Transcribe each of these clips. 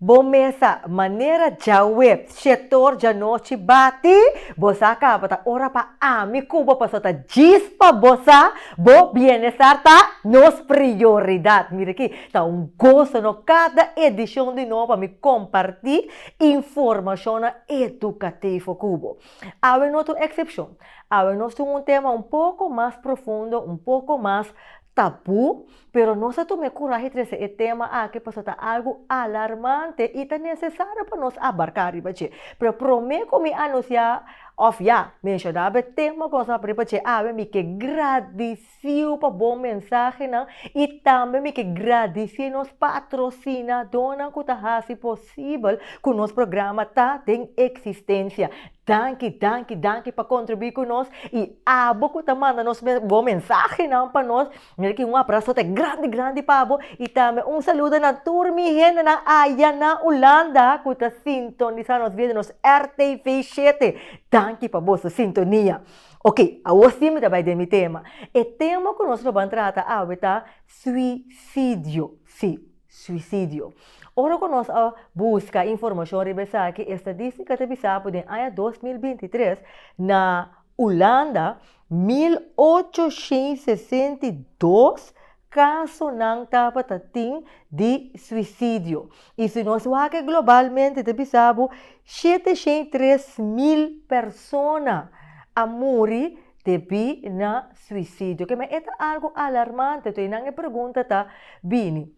Bo mesa manera djaweb shetor djanochi bati, bo sa caba ta ora pa ami cu bo paso ta djis pa bo sa bo bienestar ta nos prioridad. Mira aki, ta un goso no cada edicion di nobo pa mi comparti informacionnan educativo cu bo. Awe no ta un excepcion. Awe nos tin un tema un poco mas profundo, un poco mas tabú, Pero nos a tuma e kurahe trese e tema aki pasobra ta algu alarmante i ta nesesario pa nos abarká riba dje. Pero promé ku mi anunsiá òf ya, menshoná bo e tema ku nos a papia riba dje awe, mi ke gradisiu pa bo mensahenan i tambe mi ke gradisí nos patrosinadónan ku ta hasi posibel ku nos programa ta den eksistensia. Danki, danki, danki pa kontribuí ku nos i abo ku ta manda nos bo mensahenan pa nos. Mira ki un abrazote grandi grandi pa bo y tambe un saludo na tur mi hendenan aya na Hulanda cu ta sintonisa nos via di nos RTV shete. Danki pa boso sintonia. Ok, awor si mi ta bay den mi tema. E tema cu nos lo ban trata awe ta suicidio. Si, suicidio. Ora cu nos a busca informacion riba esaki, estadistica ta bisa bo den aña 2023 na Hulanda, 1862 kasonan tabata tin di suisidio. I si nos wak globalmente ta bisa bo 703 mil persona a muri debí na suisidio. Ke men e ta algu alarmante. Enton nan e pregunta ta bini,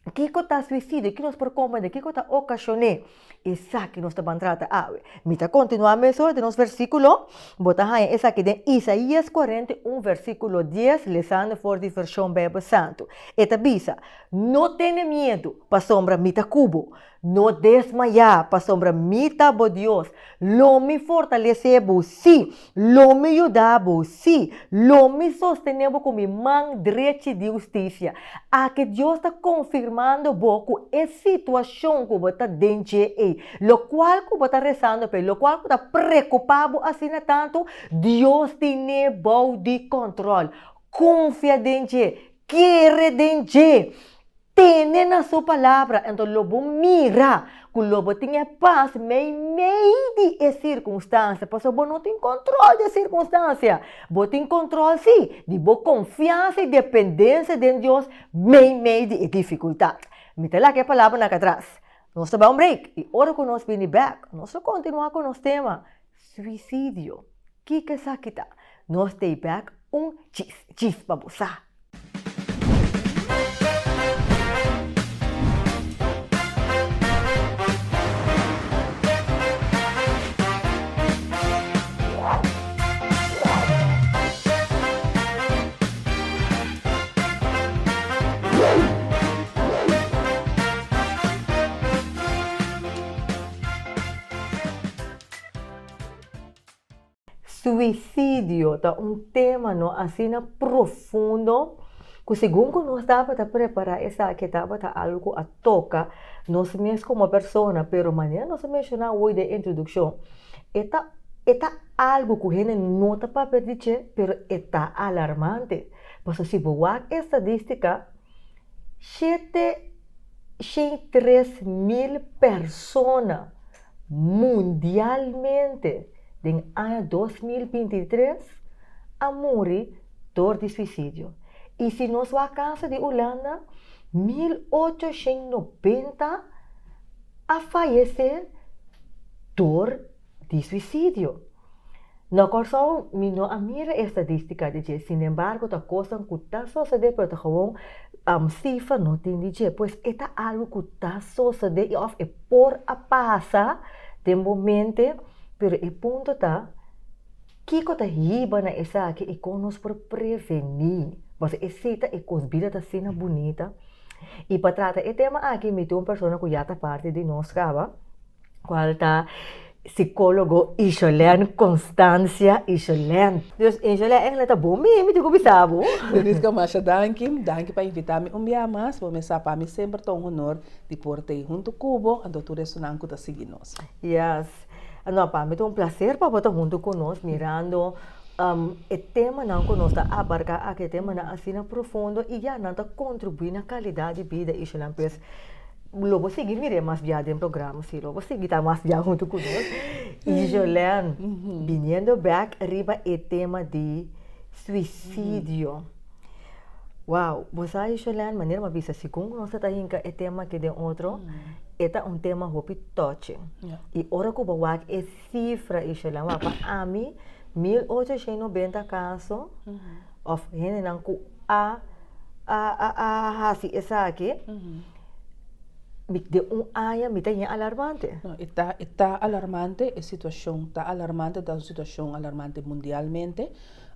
kiko ta suisidio? Ki nos por komprende? Kiko ta okashon'é? Esaki nos ta ban trata awe. Mi ta kontinuá mesora den nos versíkulo. Bo ta haña esaki den Isaías 41 versíkulo 10, lesando for di Vershon Beibel Santu. E ta bisa, No tene miedu, pasobra mi ta ku bo. No desmayá, pasobra mi ta bo Dios. Lo mi fortalesé bo, sí, lo mi yuda bo, sí, lo mi sostené bo ku mi man drechi di hustisia. Aki Dios ta konfirmando bo ku e situashon ku bo ta den dje ei, lokual ku bo ta resando p'e, lokual ku ta preokupá bo asina tantu, Dios tine bou di kòntròl. Konfia den dje, kere den dje. Tene na su palabra, enton lo bo mira ku lo bo tin e pas meimei di e sirkunstansia, pasobra bo no tin kontrol di e sirkunstansia. Bo tin kontrol sí di bo konfiansa i dependensia den Dios meimei di e difikultat. Mi ta laga e palabranan aka atras. Nos ta bai un break i ora ku nos bini bèk, nos lo kontinuá ku nos tema, Suisidio. Kiko esaki ta? Nos ta ei bèk un djis djis pa bo sa. Suicidio ta un tema no asina profundo cu segun cu nos tabata prepara esaki tabata algo cu a toca nos mes como persona, pero manera nos a menciona hoy den introduccion e ta e ta algo cu hende no ta papia di dje pero e ta alarmante pasobra si bo wak estadistica 703 mil persona mundialmente den aña 2023 a muri dor di suisidio. I si nos wak kaso di Hulanda, 1890 a fayesé dor di suisidio. Na Kòrsou mi no a mira e estadístika di dje, sinembargo ta kosnan ku ta sosodé pero ta gewoon sifra no tin di dje. Pues e ta algu ku ta sosodé i òf e por a pasa den bo mente, pero e punto ta kiko ta hiba na esaki i kon nos por prevení. Pasobra esei ta e kos, bida ta asina bunita. I pa trata e tema aki mi tin un persona ku ya ta parti di nos kaba, kual ta psicólogo Isholèn Constancia Isholèn. Dus Isholèn eigenlijk ta bon mi, mi tin ku bisa bo. Deniska, masha danki. Danki pa invitá mi un bia mas. Bo mesa pa mi semper ta un honor di por ta ei huntu ku bo, anto tur esunnan ku ta sigui nos. Yes. No, pa mi ta un placer pa bo ta huntu ku nos mirando e temanan ku nos ta abarká aki, e temanan asina profundo i ya nan ta kontribuí na kalidat di bida Isholèn. Pues. Lo bo sigui mir'é mas bia den programa, si lo bo sigui ta mas bia huntu ku nos. I Jolene, biniendo bèk riba e tema di suisidio. Wow, bo sa Jolene, manera mi a bisa segun ku nos ta hinka e tema aki den otro, e ta un tema hopi touching. I ora ku bo wak e sifra, Jolene, wak pa ami 1890 kaso òf hendenan ku a a hasi esaki. Mi den un aña mi ta yen alarmante. No, e ta, e ta alarmante, e situacion ta alarmante, ta un situacion alarmante mundialmente.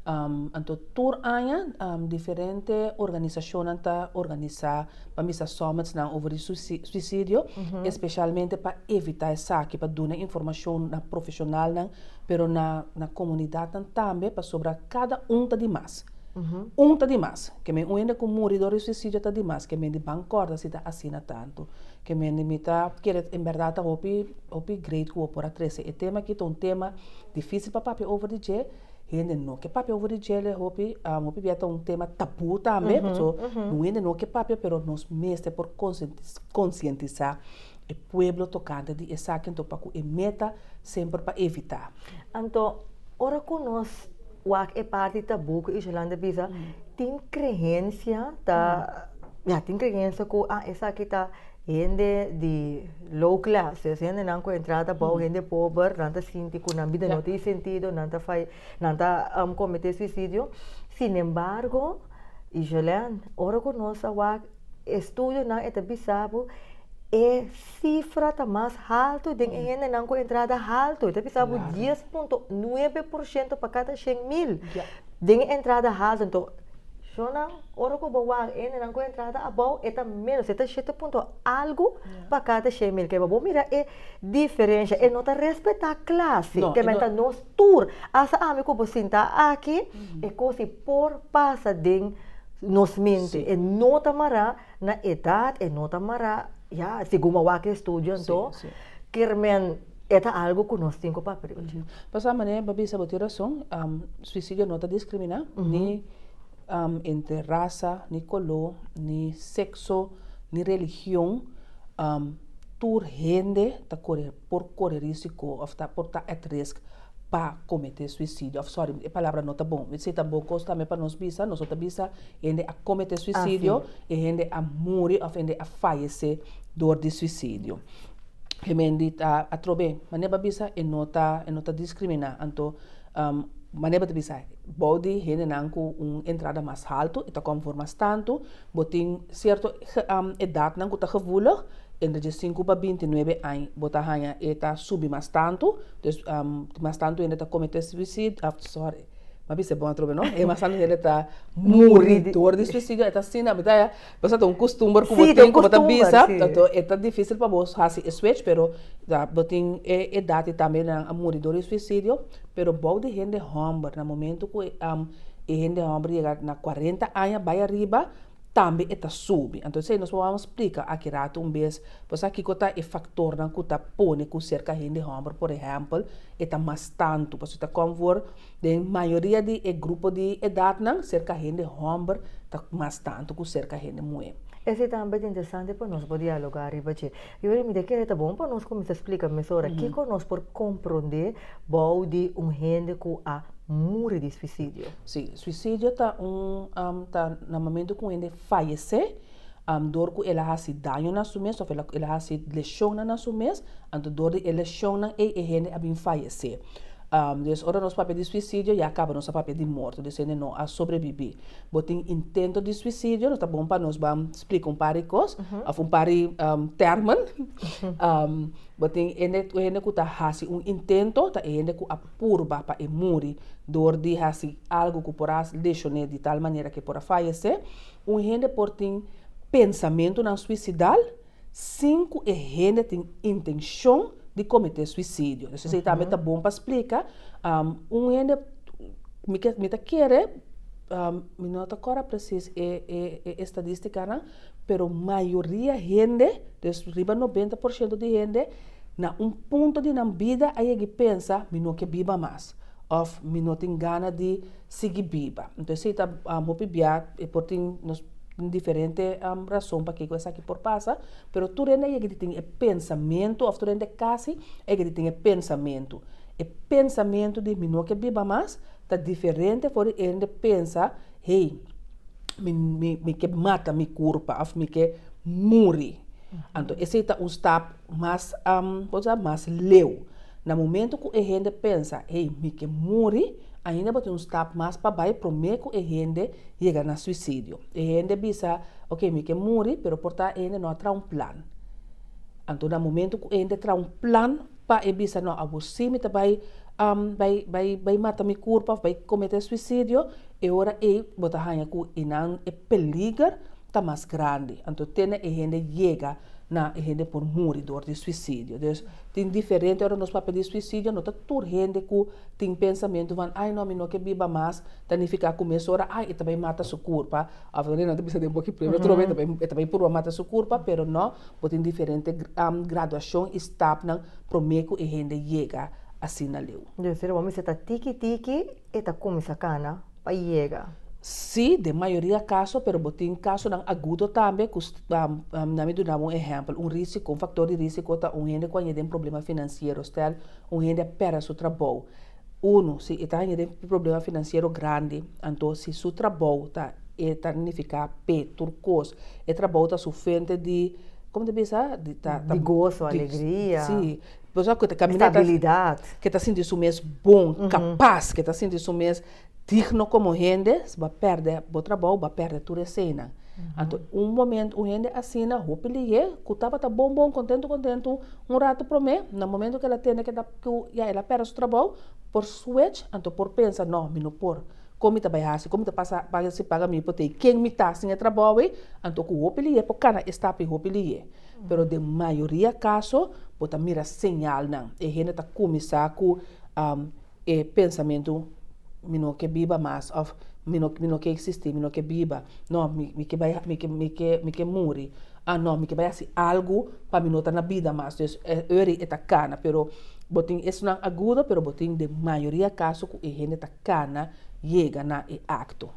Anto tur aña diferente organisacionnan ta organisa pa misa summitsnan over di suicidio, especialmente pa evita esaki, pa duna informacion na profesionalnan, pero na na comunidadnan tambe, pasobra cada un ta di mas. Un ta dimas. Ke men un hende ku muri dor di suisidio ta dimas. Ke men di ban kòrda si ta asina tantu. Ke men di mi ta kere en bèrdat ta hopi hopi great ku bo por a trese e tema aki. Ta un tema difísil pa papia over di dje. Hende no ke papia over di dje le hopi hopi bia ta un tema tabú tambe. Paso un hende no ke papia pero nos mester por konsientisá e pueblo tokante di esaki anto pa ku e meta semper pa evitá. Anto ora ku nos Wak e parti tabú ku Isolanda bisa, tin creencia ta, ya tin creencia ku ah esaki ta hende di low class, dus hendenan ku entrada abou, hende pober, nan ta sinti ku nan bida no tin sentido, nan ta fai, nan ta kometé suisidio. Sinembargo, Isolanda, ora ku nos a wak estudionan e ta bisa bo e sifra ta mas haltu den e hendenan ku entrada haltu. E ta bisa bo 10.9% pa kada 100.000 den e entrada haltu. Anto, shonnan, ora ku bo wak e hendenan ku entrada abou e ta ménos, e ta shete punto algu pa kada 100.000. Keba bo mira e diferensha, e no ta respetá klase, ke men ta nos tur. Asta ami ku bo sinta aki, e kos ei por pasa den nos mente. E no ta mará na edat, e no ta mará, ya, segun bo a wak e estudio anto, kier men e ta algu ku nos tin ku papia riba dje. Pasá manera bo a bisa bo tin rason, suisidio no ta diskriminá, ni entre rasa, ni koló, ni sekso, ni religion, tur hende ta kore, por kore risiko òf ta por ta at risk pa kometé suisidio, òf sòri e palabra no ta bon, si ta bon kos tambe pa nos bisa, nos no ta bisa hende a kometé suisidio, e hende a muri òf hende a fayesé dor di suisidio. Hemendi ta atrobe, manera bo a bisa e no ta e no ta diskriminá, anto manera bo ta bisa bou di hendenan ku un entrada mas haltu e ta konform mas tantu, bo tin sierto edatnan ku ta gevoelig, Entre dje sinku pa 29 añ bo ta haña e ta subi mas tantu, dus mas tantu hende ta kometé suisidio, sorry, mi a bisa e bon atrobe no, e mas tantu hende ta muri dor di suisidio, e ta asina, mi ta haña, pasobra ta un kustumber ku bo tin ku bo ta bisa, anto e ta difisil pa bo hasi e switch, pero bo tin e edat i tambe nan a muri dor di suisidio, pero bou di hende hòmber na momento ku e hende hòmber yega na 40 aña bai ariba, tambe e ta subi. Anto esei nos por wou splika aki rato un bes, bo sa kiko ta e faktornan ku ta pone ku serka hende hòmber por ehèmpel e ta mas tantu, pasobra ta kòm for den mayoria di e grupo di edatnan serka hende hòmber ta mas tantu ku serka hende muhé. Esei tambe ta interesante pa nos por dialogá riba dje. Yuri, mi ta kere ta bon pa nos kuminsá splika mesora kiko nos por komprondé bou di un hende ku a muri di suisidio. Sí, suisidio ta un ta na momento ku un hende fayesé dor ku el a hasi daño na su mes òf el a hasi leshonnan na su mes, anto dor di e leshonnan ei e hende a bin fayesé. Dus ora nos papia di suisidio ya kaba nos a papia di morto, dus hende no a sobrebibí. Bo tin intento di suisidio, no ta bon pa nos ban splika un par di kos òf un par di tèrmen. Bo tin hende hende ku ta hasi un intento, ta e hende ku a purba pa e muri dor di hasi algu ku por a leshon'é di tal manera ku e por a fayesé. Un hende por tin pensamentunan suisidal sin ku e hende tin intenshon di kometé suisidio. Entonces esei tambe ta bon pa splika. Un hende, mi ke mi ta kere, mi no ta kòrda presis e e estadistikanan, pero mayoria hende, dus riba 90% di hende, na un punto di nan bida a yega i pensa, mi no ke biba mas, òf mi no tin gana di sigui biba. Entonces esei ta hopi bia e por tin nos. Diferente rason pakiko esaki por pasa, pero tur hende a yega di tin e pensamentu òf tur hende kasi a yega di tin e pensamentu. E pensamentu di mi no ke biba mas ta diferente for di hende pensa, hey, mi mi mi ke mata mi kurpa òf mi ke muri. Anto esei ta un stap mas mas leu. Na momento ku e hende pensa, hey, mi ke muri, ainda bo tin un stap mas pa bai promé ku e hende yega na suisidio. E hende bisa, ok, mi ke muri, pero por ta e hende no a traha un plan. Anto na momento ku e hende traha un plan pa e bisa, no, awor sí mi ta bai bai bai bai mata mi kurpa òf bai kometé suisidio, e ora ei bo ta haña ku e nan e peliger ta mas grandi. Anto te na e hende yega na e hende por muri dor di suisidio. Dus tin diferente ora nos papia di suisidio no ta tur hende ku tin pensamentu van ai no mi no ke biba mas ta nifiká ku mesora ai e ta bai mata su kurpa òf nan ta bisa den boki pueblo atrobe e ta bai purba mata su kurpa pero no bo tin diferente graduashon i stapnan promé ku e hende yega asina leu. Dus bo mester ta tiki tiki e ta kuminsá kana pa yega. Sí, den mayoria kaso, pero bo tin kasonan agudo tambe ku na mi duna bo un ehèmpel, un risiko, un faktor di risiko ta un hende ku a yega den problema finansiero, stel un hende a pèrdè su trabou. Uno, si e ta haña den problema finansiero grandi, anto si su trabou ta e ta nifiká p'e tur kos, e trabou ta su fuente di, komo ta bisa? Di ta ta. Di goso, alegria. Sí, pasobra ku ta kaminda ta. Estabilidat. Ke ta sinti su mes bon, kapas, ke ta sinti su mes digno komo hende, si bo a pèrdè bo trabou, bo a pèrdè tur eseinan. Anto un momento un hende asina hopi lihé ku tabata bon bon kontentu kontentu un ratu promé, na momento ku el a tende ke ta ku ya el a pèrdè su trabou, por switch anto por pensa no mi no por, kon mi ta bai hasi, kon mi ta pasa paga si paga mi hipotei, ken mi ta sin e trabou ei, anto ku hopi lihé por kana e stap ei hopi lihé. Pero den mayoria kaso bo ta mira señalnan, e hende ta kuminsá ku e pensamentu mi no ke biba mas of mi no mi no ke existi mi no ke biba no mi mi ke bai mi ke mi ke mi ke muri ah no mi ke bai hasi algu pa mi no ta na bida mas dus e ora e ta kana pero bo tin esunnan agudo pero bo tin den mayoria kaso ku e hende ta kana yega na e akto.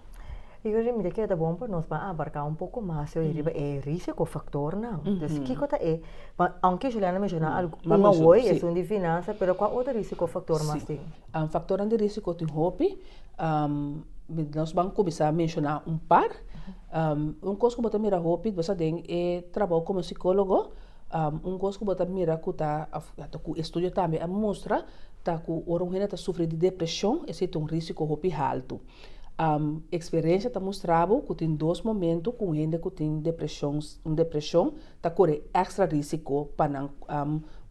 Igor, mi ta kere ta bon pa nos ban abarká un poko mas riba e risiko faktornan. Dus kiko ta e, aunke Juliana a menshoná algun awor, esun di finansa, pero kua otro risiko faktor mas tin? Faktornan di risiko tin hopi. Nos ban kuminsá menshoná un par. Un kos ku bo ta mira hopi, bo sa den e trabou komo sikólogo, un kos ku bo ta mira ku ta, ku estudio tambe a mustra, ta ku ora un hende ta sufri di depreshon, esei ta un risiko hopi haltu. Eksperensia ta mustra bo ku tin dos momentu ku un hende ku tin depreshon, un depreshon ta kore èkstra risiko pa nan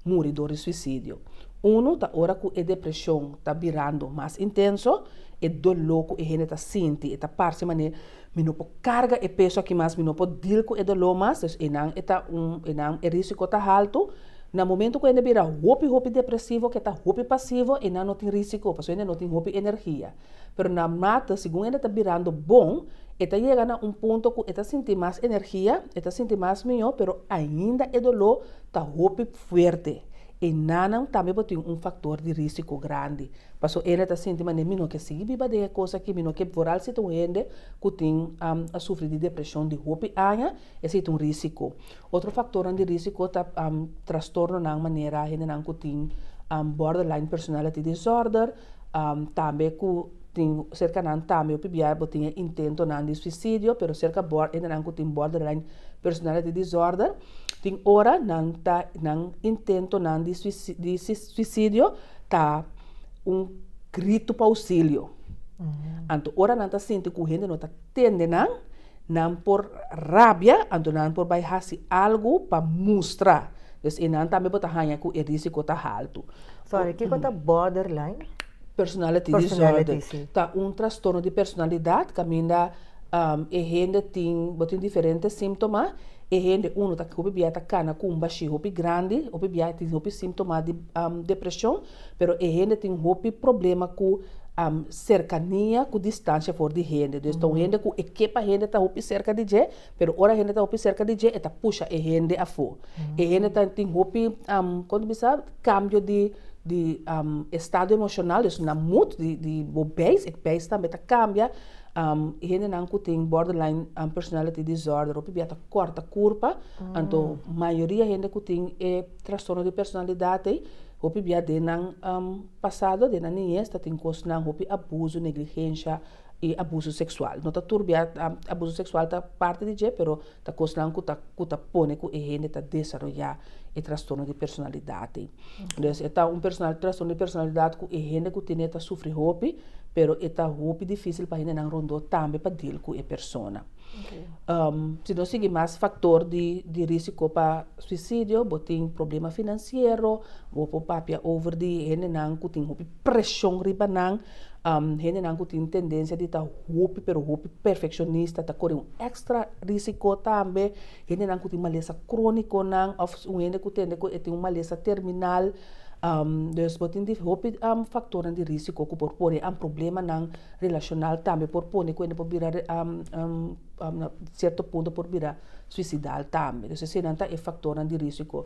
muri dor di suisidio. Unu ta ora ku e depreshon ta birando mas intenso, e doló ku e hende ta sinti, e ta parse manera mi no por karga e peso aki mas, mi no por deal ku e doló mas, dus einan e ta un einan e risiko ta haltu. Na momento ku hende bira hopi hopi depresivo, ke ta hopi pasivo, einan no tin risiko, pasobra hende no tin hopi energia. Pero na mate, segun hende ta birando bon, e ta yega na un punto ku e ta sinti mas energia, e ta sinti mas mihó, pero ainda e doló ta hopi fuerte. Enanan tambe bo tin un faktor di risiko grandi. Paso hende ta sinti manera mi no ke sigui biba den e kos aki, mi no ke, vooral si ta un hende ku tin a sufri di depreshon di hopi aña, esei ta un risiko. Otro faktornan di risiko ta trastornonan manera hendenan ku tin borderline personality disorder, Tambe ku tin serka nan tambe hopi bia bo tin e intentonan di suisidio, pero serka bor hendenan ku tin borderline personality disorder tin ora nan ta nan intentonan di di suisidio ta un gritu pa ousilio. Anto ora nan ta sinti ku hende no ta tende nan, nan por rabia, anto nan por bai hasi algu pa mustra. Dus einan tambe bo ta haña ku e risiko ta haltu. Sorry, kiko ta borderline? Personality disorder. Ta un trastorno di personalidat kaminda e hende tin, bo tin diferente síntoma. E hende uno ta hopi bia ta kana ku un bashí hopi grandi, hopi bia tin hopi síntoma di depreshon, pero e hende tin hopi problema ku serkania ku distansha for di hende. Dus ta un hende ku e ke pa hende ta hopi serka di dje, Pero ora hende ta hopi serka di dje, e ta pusha e hende afó. E hende ta tin hopi, kon ta bisa, kambio di di estado emoshonal, dus nan mood di di bo beis, e beis tambe ta kambia. Hendenan ku tin borderline personality disorder hopi bia ta kòrta kurpa, anto mayoria hende ku tin e trastorno di personalidat ei hopi bia den nan pasado, den nan niñes ta tin kosnan hopi abuso, negligensha i abuso seksual. No ta tur bia abuso seksual ta parti di dje, pero ta kosnan ku ta ku ta pone ku e hende ta desaroyá e trastorno di personalidat ei. Dus e ta un personal trastorno di personalidat ku e hende ku tene ta sufri hopi, pero e ta hopi difísil pa hendenan rondó tambe pa deal ku e persona. Si nos sigui mas faktor di di risiko pa suisidio, bo tin problema finansiero, bo por papia over di hendenan ku tin hopi preshon riba nan, hendenan ku tin tendensia di ta hopi pero hopi perfekshonista ta kore un èkstra risiko tambe. Hendenan ku tin malesa krónikonan òf un hende ku tende ku e tin un malesa terminal. Dus bo tin di hopi faktornan di risiko ku por pone problemanan relashonal tambe por pone ku hende por bira na sierto punto por bira suisidal tambe. Dus eseinan ta e faktornan di risiko.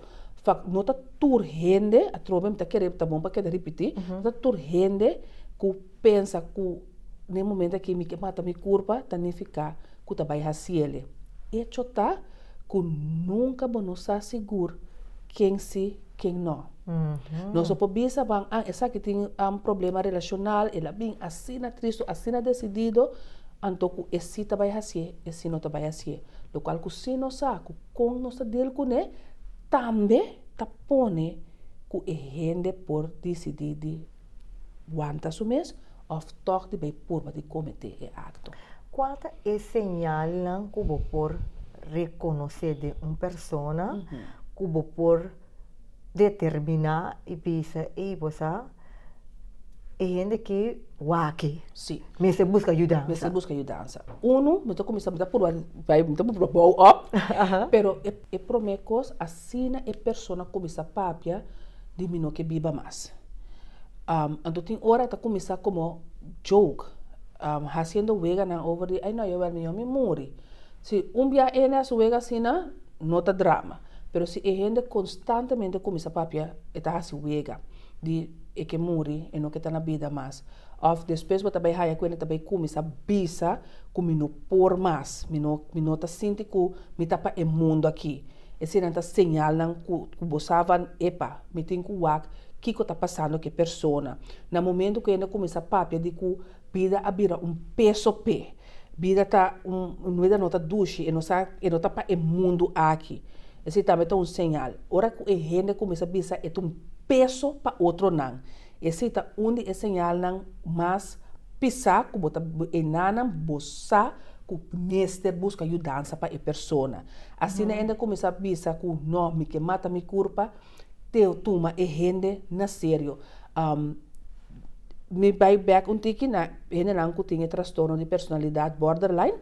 No ta tur hende, atrobe mi ta kere ta bon pa keda ripití, no ta tur hende ku pensa ku na e momento aki mi ke mata mi kurpa ta nifiká ku ta bai hasiele. Echo ta ku nunka bo no sa sigur ken si, ken no. Nos no por bisa ban, ah, esaki tin problema relashonal, el a bin asina tristu, asina desidido, anto ku e si ta bai hasié, e si no ta bai hasié. Lokual ku si nos sa ku kon nos ta deal kuné, tambe ta pone ku e hende por disidí di wanta su mes òf tòg di bai purba di kometé e akto. Kua ta e señalnan ku bo por rekonosé den un persona ku bo por determiná i bisa, ey bo sa, e hende aki wak-e, mester buska yudansa? Mester buska yudansa. Unu, mi ta kuminsá, mi ta purba bai, mi ta purba bou op, pero e promé kos, asina e persona kuminsá papia di mi no ke biba mas. Anto tin ora ta kuminsá komo joke, hasiendo weganan over di ay no yawel mihó mi muri. Si un bia e hende hasi wega asina, no ta drama, pero si e hende konstantemente kuminsá papia e ta hasi wega di e ke muri, e no ke ta na bida mas. Òf despues bo ta bai haya ku hende ta bai kuminsá bisa ku mi no por mas, mi no mi no ta sinti ku mi ta pa e mundu aki. Eseinan ta señalnan ku ku bo sa van, epa, mi tin ku wak kiko ta pasando ku e persona. Na momento ku hende kuminsá papia di ku bida a bira un peso p'e, bida ta un bida no ta dushi, e no sa e no ta pa e mundu aki. Esei tambe ta un señal. Ora ku e hende kuminsá bisa e ta un peso pa otronan, esei ta un di e señalnan mas pisá ku bo ta enanan bo sa ku mester buska yudansa pa e persona. Asina hende kuminsá bisa ku no, mi ke mata mi kurpa, te tuma e hende na serio. Mi bai bèk un tiki na hendenan ku tin e trastorno di personalidat borderline,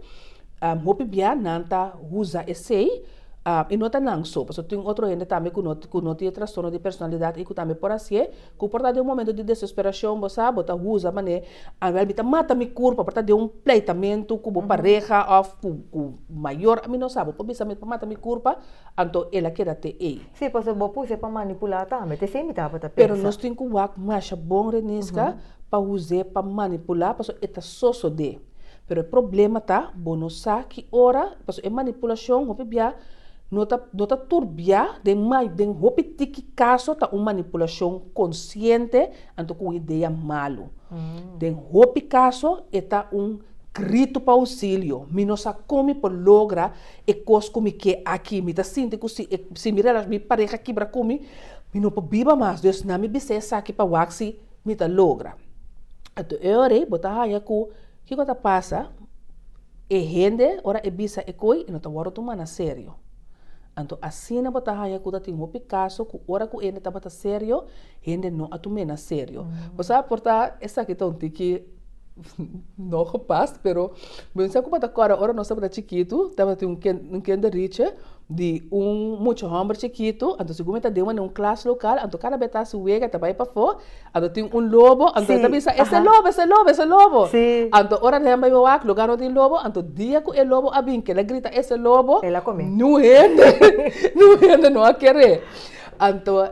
hopi bia nan ta usa esei i no ta nan so, pasobra tin otro hende tambe ku no ku no tin e trastorno di personalidat i ku tambe por hasié, ku por ta den un momento di desesperashon bo sa bo ta usa manera awel mi ta mata mi kurpa por ta den un pleitamentu ku bo pareha òf ku ku mayor mi no sa bo por bisa mi por mata mi kurpa anto el a keda te ei. Sí, pasobra bo pus'é pa manipulá tambe, t'esei mi tabata pensa. Pero nos tin ku wak masha bon Reniska pa us'é pa manipulá pasobra e ta sosodé. Pero e problema ta bo no sa ki ora, pasobra e manipulashon hopi bia no ta no ta tur bia den may den hopi tiki kaso ta un manipulashon konsiente anto ku un idea malu. Den hopi kaso e ta un gritu pa ousilio, mi no sa kon mi por logra e kos ku mi ke aki, mi ta sinti ku si e si mi rela mi pareha kibra ku mi, mi no por biba mas, dus na mi bisa esaki pa wak si mi ta logra. Anto e ora ei bo ta haña ku kiko ta pasa, e hende ora e bisa e koi e no ta wòrdu tuma na serio. Anto asina bo ta haña ku ta tin hopi kaso ku ora ku hende tabata serio, hende no a tum'é na serio. Bo sa por ta esaki ta un tiki no gepast, pero bo sa ku bo ta kòrda ora nos tabata chikitu tabatin un un kinderliedje di un mucha hòmber chikitu, anto segun mi ta den un klas lokal, anto kada bes ta hasi wega ta bai pafó, anto tin un lobo, anto e ta bisa ese lobo, ese lobo, ese lobo. Anto ora nan bai wak lugar no tin lobo, anto dia ku e lobo a bin kila grita ese lobo, El a kome. niun hende, niun hende no a kere. Anto,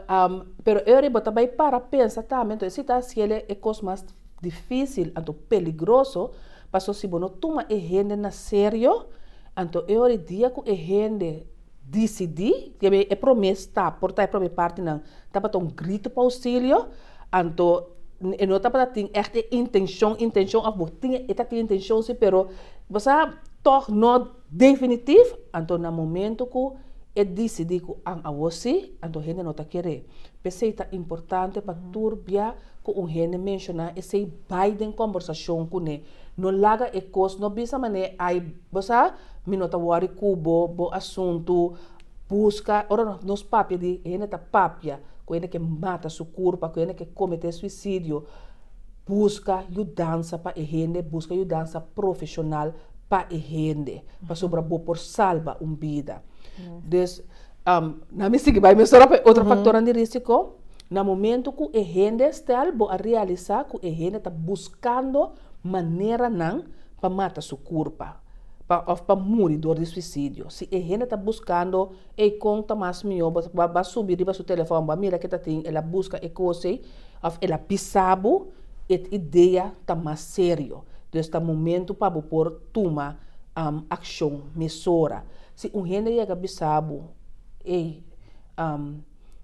pero e ora bo ta bai para pensa tambe, anto esei ta hasiel e kos mas difísil, anto peligroso, paso si bo no tuma e hende na serio, anto e ora dia ku e hende disidí, e promé stap, por ta e promé partinan, tabata un grito pa ousilio, anto e no tabata tin ègt e intenshon, intenshon, òf bo tin e ta tin intenshon si, pero bo sa tòg no definitif, anto na momento ku e disidí ku an awor si, anto hende no ta ker'é. P'esei ta importante pa tur bia ku un hende menshoná esei bai den kòmbersashon kuné. No laga e kos, no bisa manera ai bo sa mi no ta wòri ku bo, bo asuntu, buska, ora nos papia di hende ta papia ku hende ke mata su kurpa, ku hende ke kometé suisidio, buska yudansa pa e hende, buska yudansa profeshonal pa e hende, pasobra bo por salba un bida. Dus, na mi sigui bai mesora pa e otro faktornan di risiko, na momento ku e hende, stel bo a realisá ku e hende ta buskando maneranan pa mata su kurpa, pa òf pa muri dor di suisidio. Si e hende ta buskando, ey kon ta mas mihó, bo a subi riba su telefòn, bo a mira ke ta tin, el a buska e kos ey, òf el a bisa bo, e idea ta mas serio. Dus ta momento pa bo por tuma akshon mesora. Si un hende yega bisa bo, ey,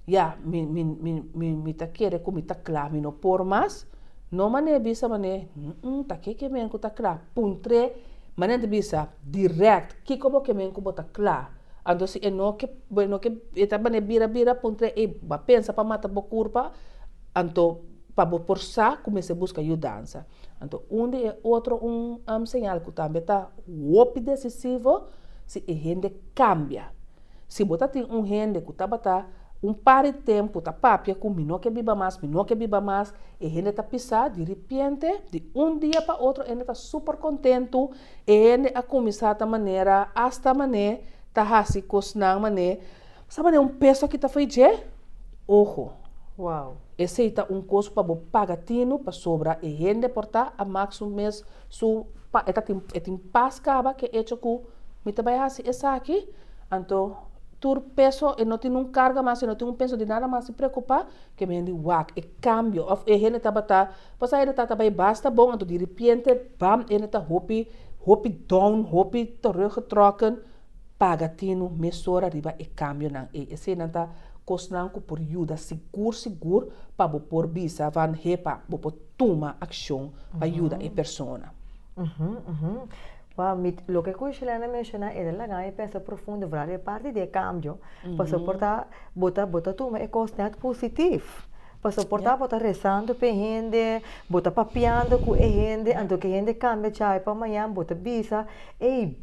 ya, mi, mi, mi, mi, mi ta kere ku mi ta kla, mi no por mas, no manera bisa manera, ta ke ke men ku ta kla? Puntr'é, manera ta bisa dirèkt, kiko bo ke men ku bo ta kla? Anto si e no ke, e no ke, e ta manera bira bira, puntr'é, ey, bo a pensa pa mata bo kurpa? Anto pa bo por sa ku mester buska yudansa. Anto un di e otro un señal ku tambe ta hopi desisivo, si e hende kambia. Si bo ta tin un hende ku tabata un par di tempu ta papia ku mi no ke biba mas, mi no ke biba mas, e hende ta pisá di ripiente, di un dia pa otro e hende ta super kontentu, e hende a kuminsá ta manera asta mané ta hasi kosnan mané, sa mané un peso a kita fo'i dje? Oho. Wow. Esei ta un kos pa bo paga tinu pasobra e hende por ta a mak su mes su pa e ta tin e tin pas kaba ke echo ku mi ta bai hasi esaki anto tur peso e no tin un karga mas e no tin un peso di nada mas di preokupa ke mi hende wak e kambio òf e hende tabata pasá e hende tabata bai basta bon anto diripiente bam e hende ta hopi hopi down hopi teruggetrokken paga tinu mesora riba e kambionan ei eseinan ta kosnan ku por yuda sigur sigur pa bo por bisa van hepa bo por tuma akshon pa yuda e persona. Wow, mi, loke ku Shelena menshoná e ta laga mi pensa profundo vooral e parti di e kambio, pasobra por ta bo ta bo ta tuma e kos nèt positif, pasobra por ta bo ta resando pa e hende, bo ta papiando ku e hende, anto ku e hende kambia djawe pa mañan bo ta bisa, ey,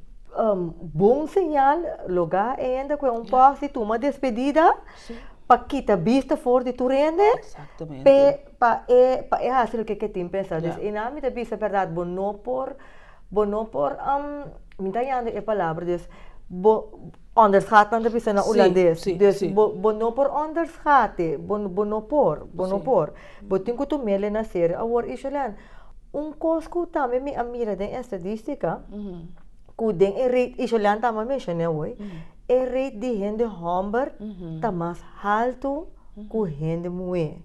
bon señal loga e hende ku e un pòst di tuma despedida pa kita bista for di tur hende, p'e Pa e pa e hasi loke ke tin pensa. Dus einan mi ta bisa bèrdat bo no por bo no por mi ta yanda e palabra dus bo onderschat nan ta bisa na hulandes. Dus bo bo no por onderschat e bo bo no por bo no por. Bo tin ku tum'el na serio. Awor Isholen un kos ku tambe mi a mira den estadistika ku den e rate Isholen tambe a menshoné awor e rate di hende hòmber ta mas haltu ku hende muhé.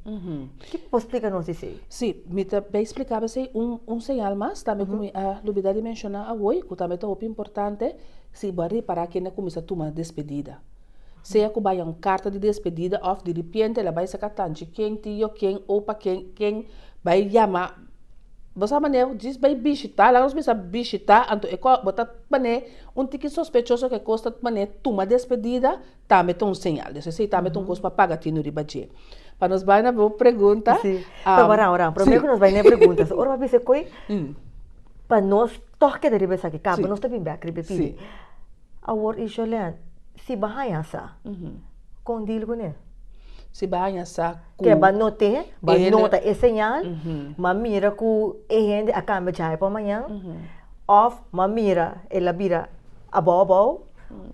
Ki bo por splika nos esei? Sí, mi ta bay splika bo esei. Un un señal mas tambe ku mi a lubida di menshoná awoy, ku tambe ta hopi importante, si bo a ripará kende a kuminsá tuma despedida. Sea ku bai un karta di despedida òf diripiente el a bai saka tanchi ken, tio ken, opa ken, ken bai yama. Bo sa manera ku djis bai bishitá, laga nos bisa bishitá, anto e bo ta manera un tiki sospechoso ku e kos ta manera tuma despedida, Tambe ta un señal. Dus esei tambe ta un kos pa paga tinu riba dje. Pa nos bai na bo pregunta. Sí. Pero wara, wara. Promé ku nos bai na e preguntas, ora bo a bisa koi, pa nos tòg keda riba esaki, kaba nos ta bin bèk riba e pidi. Awor, Isholen, si bo a haña sa, kon deal kuné? Si bo a haña sa ku. Ke bo a not'é, bo a nota e señal, bo a mira ku e hende a kambia djawe pa mañan, òf bo a mira el a bira abou abou,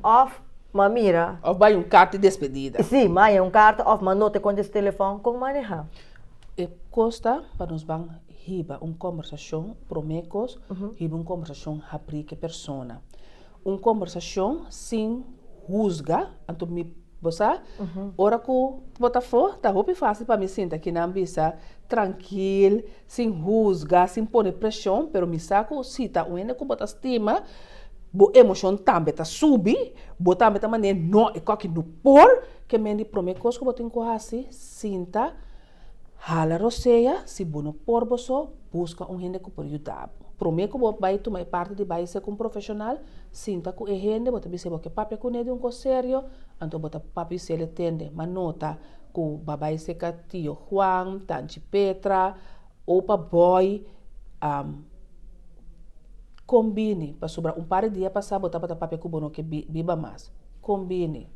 Of m'a mira. Of bai un karta di despedida. Sí, m'a haña un karta of m'a nota kon des telefòn kon maneha. E kos ta pa nos ban hiba un kombersashon, promé kos, hiba un kombersashon habrí ku e persona. Un kombersashon sin husga, anto mi. Bo sa? Ora ku bo ta afó, ta hopi fásil pa mi sinta kinan bisa trankil, sin husga, sin pone preshon, pero mi sa ku si ta un hende ku bo ta stima, bo emoshon tambe ta subi, bo tambe ta manera no, e kòki no por, ke men di promé kos ku bo tin ku hasi, sinta, hala rosea, si bo no por bo so, buska un hende ku por yuda bo. Promé ku bo bai tuma e parti di bai ser ku un profeshonal, sinta ku e hende, bo ta bisa bo ke papia kuné di un kos serio, anto bo ta papia i sele tende, ma nota ku bo a bai serka tio Juan, tanchi Petra, opa Boy, kon bini? Pasobra un par di dia pasá bo tabata papia ku bo no ke biba mas. Kon bini?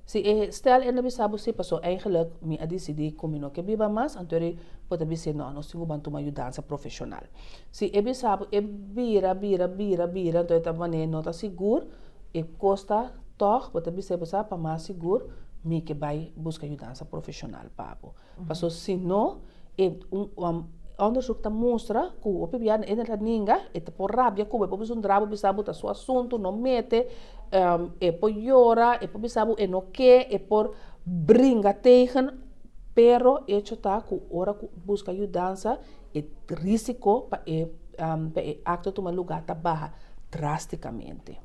Si e stel e no bisa bo si, pasobra eigenlijk mi a disidí ku mi no ke biba mas, anto eri bo ta bis'é no, nos tin ku ban tuma yudansa profeshonal. Si e bisa bo e bira, bira, bira, bira, anto e ta manera no ta sigur, e kos ta tòg bo ta bis'é bo sa pa mas sigur mi ke bai buska yudansa profeshonal pa bo. Paso si no e un onderzoek ta mustra ku hopi bia e ta ninga e ta por rabia ku bo e por bisa un drabo bisa bo ta su asuntu no mete e por yora e por bisa bo e no ke e por bringa tegen pero hecho ta ku ora ku buska yudansa e risiko pa e pa e akto tuma luga ta baha drasticamente.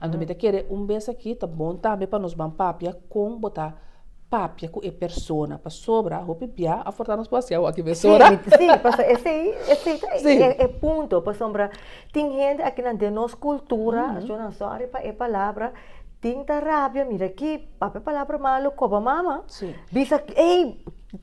Anto mi ta kere un bes aki ta bon tambe pa nos ban papia kon bo ta papia ku e persona pasobra hopi bia a forta nos por hasi awo aki mesora. Sí, sí, pasobra esei esei ta e punto pasobra tin hende akinan den nos kultura, yo sorry pa e palabra, tin ta rabia mira aki papia palabra malo koba mama bisa ey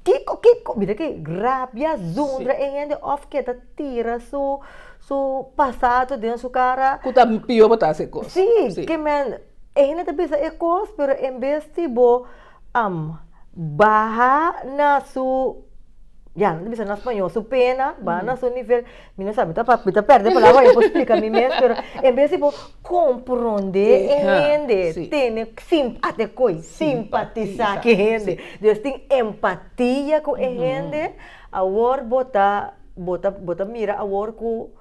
kiko kiko mira aki rabia zundra e hende of ke ta tira su su pasado den su cara. Cu ta pio bo ta haci e cos. Sí, ke men e hende ta bisa e cos pero en bes di bo baha na su ya nan ta bisa na spañol su pena baha na su nivel mi no sa mi ta mi ta perde palabra mi por splica mi mes pero en bes di bo compronde e hende tene ate koe simpatisa ku e hende dus tin empatia ku e hende awor bo ta Bo ta bo ta mira awor ku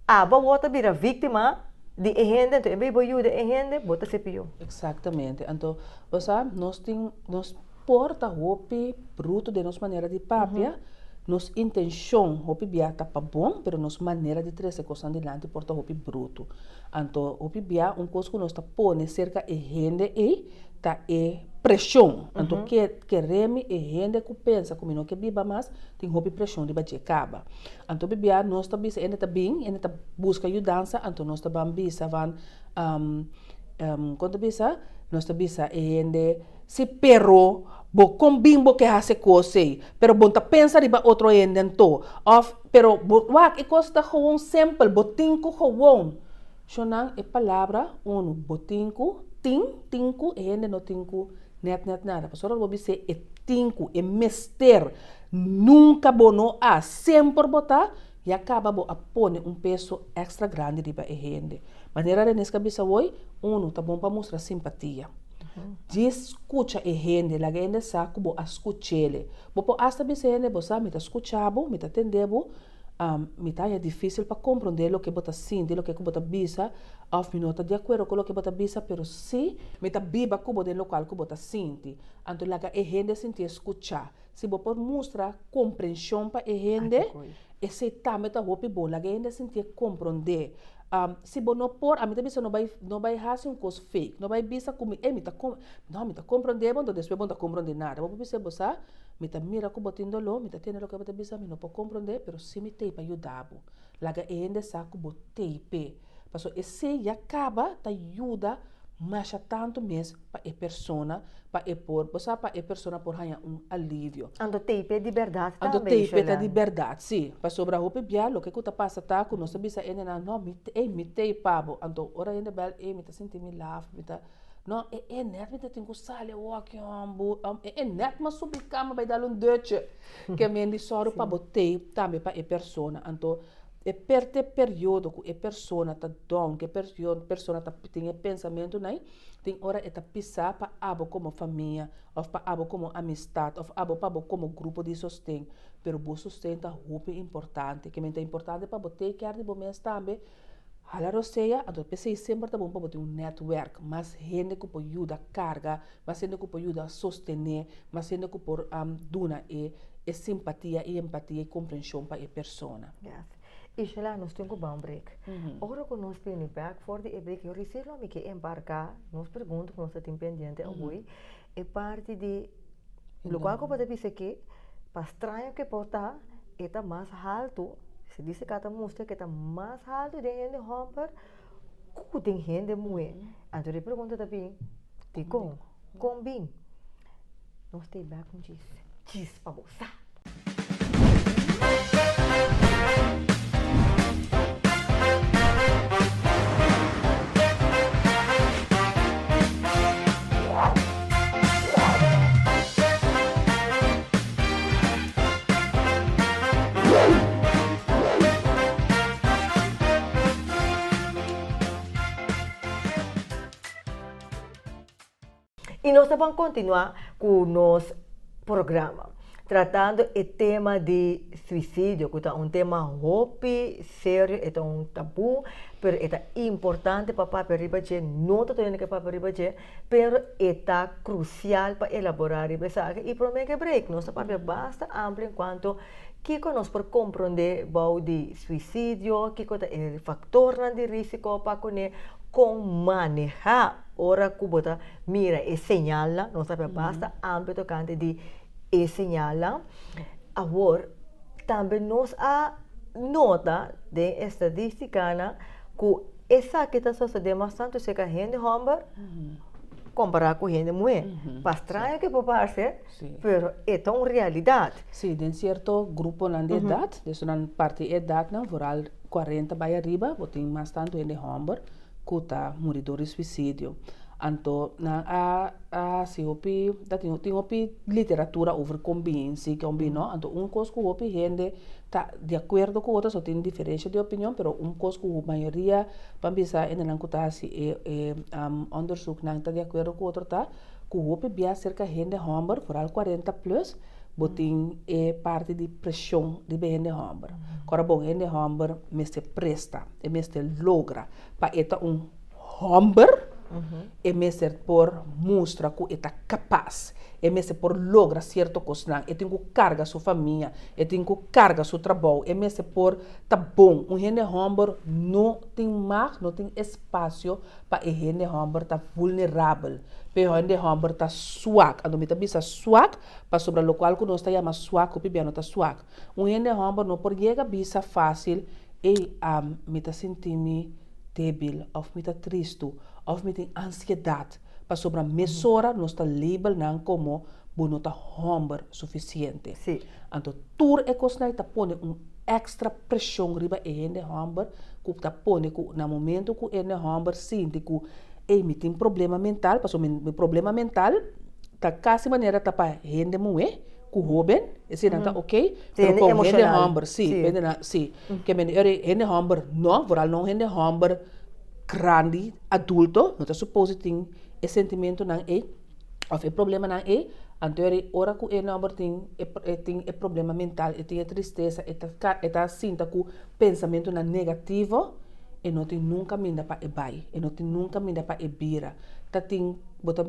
abo awor ta bira víktima di e hende, anto en bes bo yuda e hende, bo ta ser pió. Eksaktamente. Anto, bo sa, nos tin, nos por ta hopi bruto den nos manera di papia, nos intenshon hopi bia ta pa bon, pero nos manera di trese kosnan dilanti por ta hopi bruto. Anto, hopi bia un kos ku nos ta pone serka e hende ei ta e preshon. Anto, ke keremi e hende ku pensa ku mi no ke biba mas, Tin hopi preshon riba dje kaba. Anto bibia nos ta bisa ende ta bin, ende ta buska yudansa, anto nos ta ban bisa van, kon ta bisa? Nos ta bisa e hende, si pero bo kon bin bo ke hasi e kos ei, pero bo no ta pensa riba otro hende anto, òf pero bo wak e kos ta gewoon simpel, bo tin ku gewoon. Shonnan e palabra unu, bo tin ku, tin, tin ku, e hende no tin ku Net net nada. Pasobra bo bis'é e tin ku, e mester. Nunka bo no a. Semper bo ta, ya kaba bo a pone un peso èkstra grandi riba e hende. Manera Reneska bisa woi, unu, ta bon pa mustra simpatia. Djis skucha e hende, laga e hende sa ku bo a skuch'ele. Bo por asta bisa e hende, bo sa, mi ta skucha bo, mi ta tende bo, Mi ta haña difísil pa komprondé loke bo ta sinti, loke ku bo ta bisa, òf mi no ta di akuerdo ku loke bo ta bisa, pero sí, mi ta biba ku bo den lokual ku bo ta sinti. Anto laga e hende sintié skuchá. Si bo por mustra komprenshon pa e hende, esei tambe ta hopi bon. Laga e hende sintié komprondé. Si bo no por, ami ta bisa no bai no bai hasi un kos fake, no bai bisa ku mi, ey mi ta no mi ta komprondé bo, anto despues bo no ta komprondé nada. Bo por bisa bo sa. Mi ta mira ku bo tin doló, mi ta tende loke bo ta bisa, mi no por komprondé, pero sí mi t'ei pa yuda bo. Laga e hende sa ku bo t'ei p'e. Pasobra esei ya kaba ta yuda masha tantu mes pa e persona, pa e por, bo sa, pa e persona por haña un alivio. Anto t'ei p'e di bèrdat tambe, Anto t'ei p'e ta di bèrdat, sí. Pasobra hopi bia loke ku ta pasa ta ku nos ta bisa hendenan, no, mi t'ei, mi t'ei pa bo. Anto ora hende bèl, ei, mi ta sinti mi laf, mi ta. No, e e net mi ta tin ku sali awor aki hombo. E e net m'a subi kama bai dal un dutje. Ke men di sòru pa bo tei tambe pa e persona. Anto e perte periodo ku e persona ta down, ku e persona ta tin e pensamentunan ei, tin ora e ta pisá pa abo komo famia òf pa abo komo amistat òf abo pa bo komo grupo di sosten. Pero bo sosten ta hopi importante. Ke men ta importante pa bo take care di bo mes tambe. Hala rosea, anto p'esei semper ta bon pa bo tin un netwerk, mas hende ku por yuda karga, mas hende ku por yuda sostené, mas hende ku por duna e e simpatia i empatia i komprenshon pa e persona. Yes. Ishela, nos tin ku ba un break. Ora ku nos bini bèk for di e break, yo risi lo mi ke embarká nos pregunta ku nos ta tin pendiente awor, e parti di lokual ku bo ta bisa ke pa straño ke por ta, e ta mas haltu, se dice ka ta mustra ke ta mas haltu den hende hòmber ku den hende muhé. Anto e pregunta ta bin, dikon? Kon bin? Nos ta e bèk un djis, djis pa bo sa. I nos ta ban kontinuá ku nos programa, tratando e tema di suisidio, ku ta un tema hopi serio, e ta un tabú, pero e ta importante pa papia riba dje, no ta tur hende ke papia riba dje, pero e ta krusial pa elaborá riba esaki. I promé ke break nos ta papia basta amplio en kuanto kiko nos por komprondé bou di suisidio, kiko ta e faktornan di risiko pa kuné, kon manehá Ora ku bo ta mira e señalnan, nos ta papia basta amplio tokante di e señalnan. Awor, tambe nos a nota den estadístikanan ku esaki ta sosodé mas tantu serka hende hòmber kompará ku hende muhé. Pa straño ke por parse, pero e ta un realidat. Sí, den sierto gruponan di edat, esunnan parti edatnan, vooral kuarenta bai ariba, bo tin mas tantu hende hòmber ku ta muri dor di suisidio. Anto nan a a hasi hopi, ta tin tin hopi literatura over kon bin si, kon bin no. Anto un kos ku hopi hende ta di akuerdo ku otro, so tin diferensha di opinion, pero un kos ku mayoria ban bisa hendenan ku ta hasi e e onderzoeknan ta di akuerdo ku otro ta ku hopi bia serka hende hòmber, foral kuarenta plus, bo tin e parti di preshon riba e hende hòmber. Kòrda bon, hende hòmber mester presta. E mester logra. Pa e ta un hòmber, e mester por mustra ku e ta kapas. E mester por logra sierto kosnan. E tin ku karga su famia, e tin ku karga su trabou, e mester por ta bon. Un hende hòmber no tin mag, no tin espasio pa e hende hòmber ta vulnerabel, pa e hende hòmber ta swak. Anto mi ta bisa swak pasobra lokual ku nos ta yama swak hopi bia no ta swak. Un hende hòmber no por yega bisa fásil, Ey, mi ta sinti mi débil òf mi ta tristu òf mi tin ansiedat, pasobra mesora nos ta label nan komo bo no ta hòmber sufisiente. Anto tur e kosnan ei ta pone un èkstra preshon riba e hende hòmber ku ta pone ku na momento ku e hende hòmber sinti ku, ey, mi tin problema mental, pasobra mi problema mental ta kasi manera ta pa hende muhé. Ku hoben, eseinan ta ok, pero hende pa un hende emocional. hòmber, sí, Sí. hende na, sí. Ke men eri hende hòmber no, vooral no un hende hòmber grandi, adulto, no ta supose tin e sentimentonan ei òf e problemanan ei, anto eri ora ku e hòmber tin e e tin e problema mental, e tin e tristesa, e ta ka e ta sinta ku pensamentonan negativo, e no tin nunka minda pa e bai, e no tin nunka minda pa e bira. Ta tin, bo ta.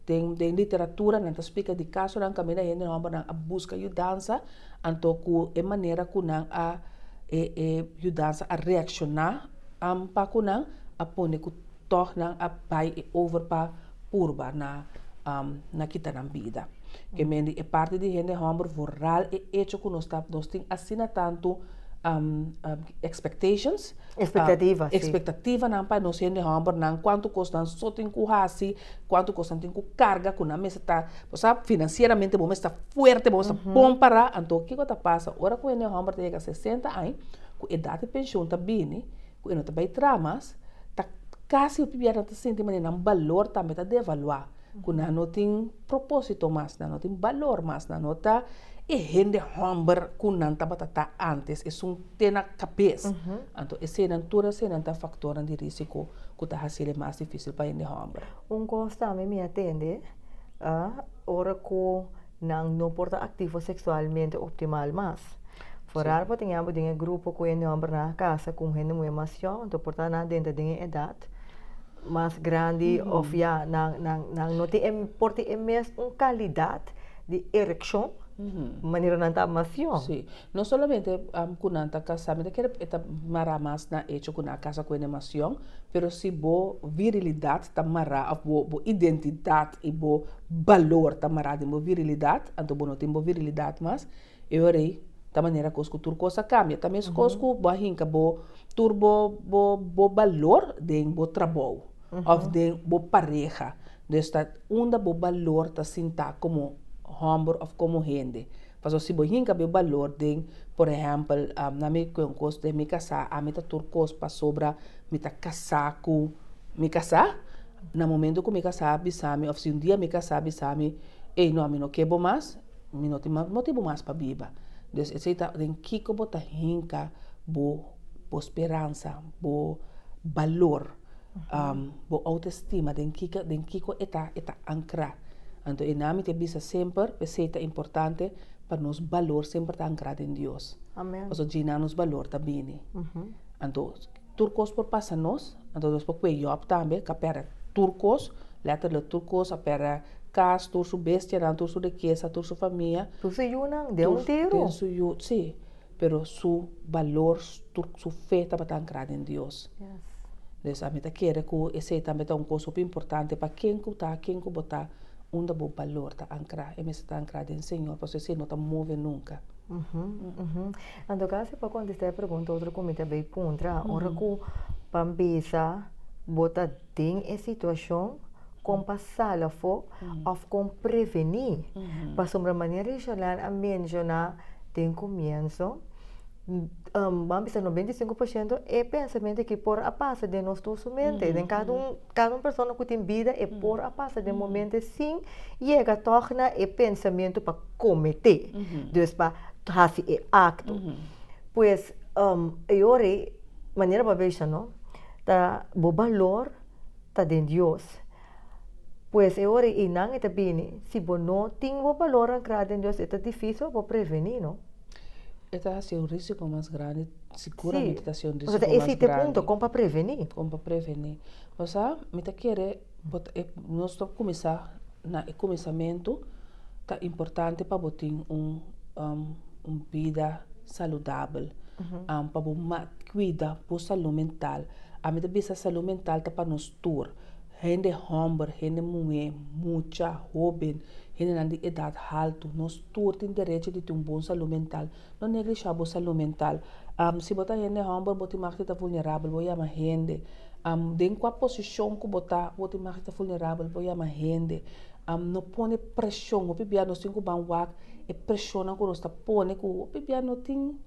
Den den literatura nan ta splika di kasonan kaminda hende hòmbernan a buska yudansa, anto ku e manera ku nan a e e yudansa a reakshoná pa ku nan a pone ku tòg nan a bai e over pa purba na na kita nan bida. Ke men di e parti di hende hòmber vooral e echo ku nos ta nos tin asina tantu expectations, Expectativa, sí. Expectativanan pa nos hende hòmbernan, kuantu kos nan so tin ku hasi, Kuantu kos nan tin ku karga ku nan mester ta, bo sa, finansieramente bo mester ta fuerte, bo mester ta bon pará. Anto kiko ta pasa ora ku hende hòmber ta yega sesenta aña, ku edat di penshon ta bini, ku e no ta bai traha mas, ta kasi hopi biaha nan ta sinti manera nan balor tambe ta devaluá, ku nan no tin propósito mas, nan no tin balor mas, nan no ta e hende hòmber ku nan tabata ta ántes, esun te na kabes. Anto eseinan, tur eseinan ta faktornan di risiko ku ta hasiel e mas difísil pa hende hòmber. Un kos tambe mi a tende, ora ku nan no por ta aktivo seksualmente optimal mas. Foral bo tin abo den e grupo ku hende hòmbernan a kasa ku un hende muhé mas yòn, anto por ta nan denter den e edat mas grandi òf ya nan nan nan no tin e por tin e mes un kalidat di erekshon manera nan ta mas yòn. Sí, no solamente ku nan ta kasá, mi ta kere e ta mará mas na echo ku nan a kasa ku hende mas yòn, pero si bo virilidat ta mará òf bo bo identidat i bo balor ta mará den bo virilidat, anto bo no tin bo virilidat mas, E ora ei ta manera kos ku tur kos a kambia. Ta meskos ku bo a hinka bo tur bo bo bo balor den bo trabou òf den bo pareha. Dus ta unda bo balor ta sintá komo hòmber òf komo hende. Pasobra si bo hinka bo balor den, por ehèmpel, na mi ku un kos den mi kasá, ami ta tur kos pasobra mi ta kasá ku mi kasá. Na momento ku mi kasá a bisa mi òf si un dia mi kasá a bisa mi, ey no ami no ke bo mas. Mi no tin mas motibu mas pa biba. Dus esei ta den kiko bo ta hinka bo bo speransa, bo balor, bo autoestima, den kiko den kiko e ta e ta ankrá. Anto e nan mi ta bisa semper p'esei ta importante pa nos balor semper ta ankrá den Dios. Pasobra djina nos balor ta bini. Anto tur kos por pasa nos, anto nos por kue Job tambe ku a pèrdè tur kos, lèterlik tur kos, a pèrdè kas, tur su bestianan, tur su rikesa, tur su famia. Tur su yunan den un tiru. Den su yu, sí, pero su balor, tur su fe tabata ankrá den Dios. Des ami ta kere ku esei tambe ta un kos hopi importante pa ken ku ta, ken ku bo ta, unda bo balor ta ankrá, e mester ta ankrá den Señor, pasobra esei no ta move nunka. Anto casi pa contesta e pregunta otro cu mi ta bay puntra, ora cu pa bisa bo ta den e situacion con pa sali afo of con preveni, pasobra manera Richarlene a menciona den comienzo, ban bisa 95% e pensamento aki por a pasa den nos tur su mente, den cada un Kada un persona ku tin bida e por a pasa den momento sin yega tòg na e pensamentu pa kometé, dus pa hasi e akto. Pues e ora ei, manera bo a bisa no, ta bo balor ta den Dios. Pues e ora ei einan e ta bini, si bo no tin bo balor ankrá den Dios e ta difísil pa bo prevení no. E ta hasi un risiko mas grandi, siguramente ta hasi un risiko mas grandi. Ese ta e punto, kon pa prevení. Kon pa prevení. Osea, mi ta kere, bo ta, nos ta kuminsá na e kuminsamentu, ta importante pa bo tin un un bida saludabel, pa bo kuida bo salú mental. Ami ta bisa salú mental ta pa nos tur. Hende hòmber, hende muhé, mucha, hóben, hendenan di edat haltu, nos tur tin derecho di tin un bon salú mental. No neglishá bo salú mental. Si bo ta hende hòmber, bo tin mag di ta vulnerabel, bo yama hende. Den kua posishon ku bo ta, bo tin mag di ta vulnerabel, bo yama hende. No pone preshon. Hopi bia nos tin ku ban wak e preshonnan ku nos ta pone ku hopi bia no tin,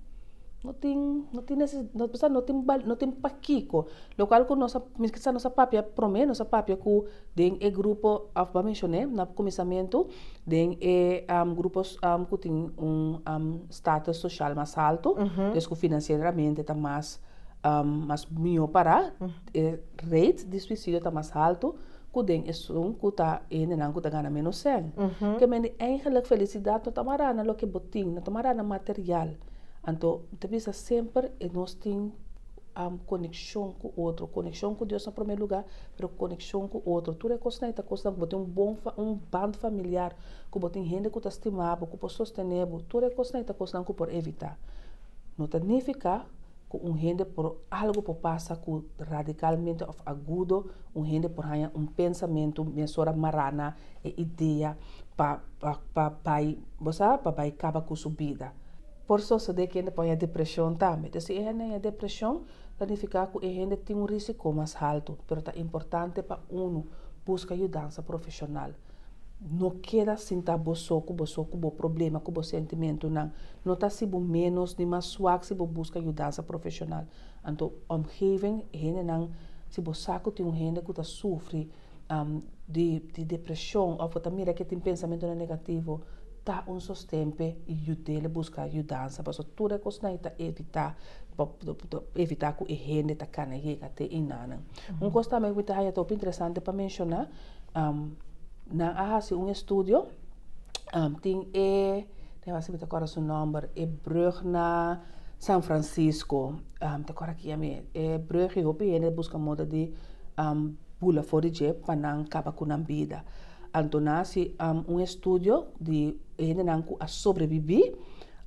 no tin, no tin neses, no tin bal, no tin pakiko. Lokual ku nos a, mi kisa nos a papia promé, nos a papia ku den e grupo, òf bo a menshoné na kuminsamentu, den e grupo ku tin un status soshal mas haltu, des ku finansieramente ta mas mas mihó pará, e rate di suisidio ta mas haltu ku den esun ku ta e hendenan ku ta gana ménos sèn. Ke mende eigenlik felisidat no ta mará na loke bo tin, no ta mará na material. Anto mi ta bisa semper e nos tin. Konekshon ku otro, konekshon ku Dios na promé lugá, pero konekshon ku otro. Tur e kosnan ei ta kosnan ku bo tin un bon un band familiar, ku bo tin hende ku ta stima bo, ku por sostené bo. Tur e kosnan ei ta kosnan ku por evitá. No ta nifiká ku un hende por algu por pasa ku radikalmente òf agudo un hende por haña un pensamentu mesora mará na e idea pa pa pa bai, bo sa, pa bai kaba ku su bida. Por sosodé ku hende por haña depreshon tambe. Entonces, si e hende haña depreshon, ta nifiká ku e hende tin un risiko mas haltu. Pero ta importante pa unu buska yudansa profeshonal. No keda sinta bo so ku bo so ku bo problema, ku bo sentimentunan. No ta hasi bo ménos ni mas swak si bo buska yudansa profeshonal. Anto, omgeving, hendenan, si bo sa ku tin un hende ku ta sufri di depreshon òf bo ta mira ke tin pensamentunan negativo, ta un sosten p'e i yud'é buska yudansa pasobra tur e kosnan ei ta evitá evitá ku e hende ta kana yega te einanan. Un kos tambe ku mi ta haña ta hopi interesante pa menshoná, nan a hasi un estudio, tin e Den wak si mi ta kòrda su nòmber, e brug na San Francisco, mi ta kòrda ki ami, e brug ei hopi hende buska moda di bula for di dje pa nan kaba ku nan bida. Anto nan hasi un estudio di e hendenan ku a sobrebibí,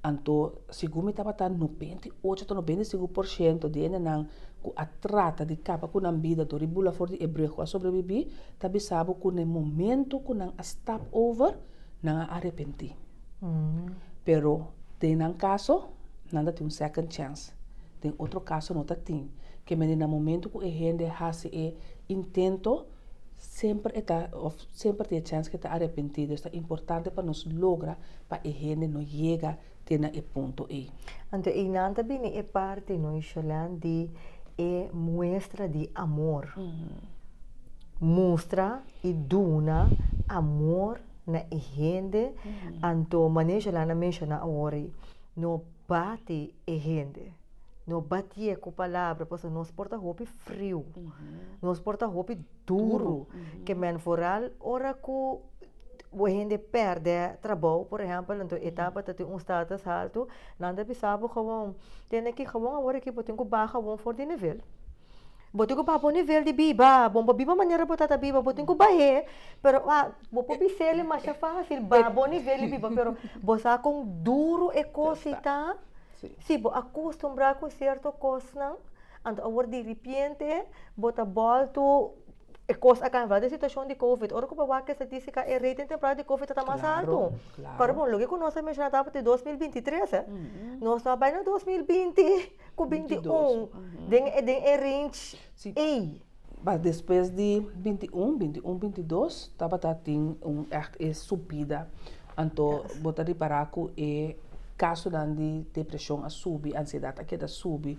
anto segun mi tabata 98 ta 95% di hendenan ku a trata di kaba ku nan bida dor di bula for di e brug ku a sobrebibí, ta bisa bo ku na e momento ku nan a stap over, nan a arepentí. Pero den nan kaso, nan ta tin un second chance. Den otro kaso no ta tin. Ke mende na momento ku e hende hasi e intento, semper e ta òf semper tin e chance ku e ta arepentí. Dus ta importante pa nos logra pa e hende no yega te na e punto ei. Anto einan ta bini e parti no Isholan di e muestra di amor. Mustra i duna amor na e hende. Anto manera Isholan a menshoná awor ei, no bati e hende. No batié ku palabra pasobra nos por ta hopi friu. Nos por ta hopi duru. Ke men vooral ora ku bo hende pèrdè trabou, por ehèmpel, anto e tabata tin un status haltu, nan ta bisa bo gewoon, tene ki gewoon awor aki bo tin ku baha gewoon for di nivel. Bo tin ku baha bo nivel di biba, bo no por biba manera bo ta ta biba, bo tin ku bah'é, pero a bo por bis'el masha fásil, baha bo nivel di biba, pero bo sa kon duru e kos ei ta? Si bo a kustumbrá ku sierto kosnan, anto awor diripiente bo ta bòltu e kos a kambia. Den situashon di covid, ora ku bo wak e statistika e rate den temporada di covid ta ta mas altu. Pero bon, loke ku nos a menshoná tabata di 2023, eh. Nos no a bai na 2020 ku 21 den den e range ei. Mas despues di 21, 21, 22 tabata tin un ègt e subida. Anto bo ta ripará ku e kasonan di depreshon a subi, ansiedat a keda subi.